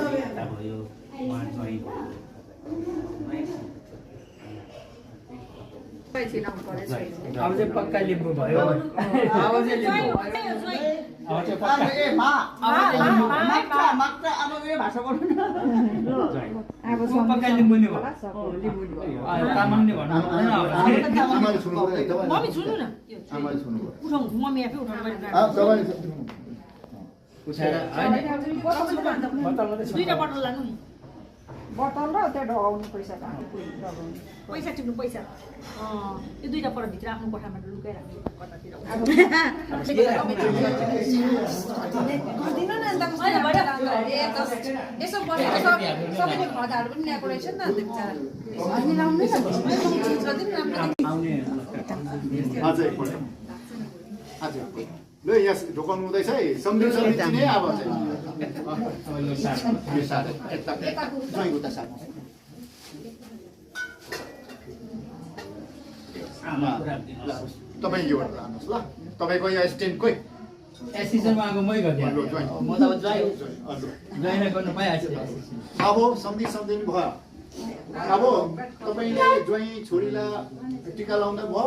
भयो उहाँ ज्वाइँ भयो अब चाहिँ पक्का लिम्बू भयो अब चाहिँ लिम्बू अब चाहिँ पक्का पक्का लिम्बू नै भयो तामाङ नै भन्नु हुँदैन आमाले सुन्नु पर्यो है मम्मी सुन्नु न आमाले सुन्नु पर्यो उठाउनु मम्मी आफै उठाउनु तपाईले उठाएर हैन बोतल मात्रै दुईटा बटल लानु नि बटल र त्यो ढगाउने पैसा पैसा टिप्नु पैसा त्यो दुईटा पर भित्र आफ्नो कोठामा लुकाइराख्नु कतातिर गर्दिनु न अन्त यसो बसेर सबैले खदाहरू पनि ल्याएको रहेछ नि त अन्त होइन लाउनु आउने अझै एकपल्ट अझै ल यहाँ ढोकाउनु हुँदैछ है सम्झिनु चिने अब चाहिँ यो साथ यता ज्वाइँको त साथ तपाईँ योबाट लानुहोस् ल तपाईँको यहाँ स्ट्यान्ड कोही एसिस्टेन्टमा आएको मै गरिदिएँ म त अब ज्वाइँ नै गर्नु पाइहाल्छु अब सम्झिनु भयो अब तपाईँले ज्वाइँ छोरीलाई टिका लाउँदा भयो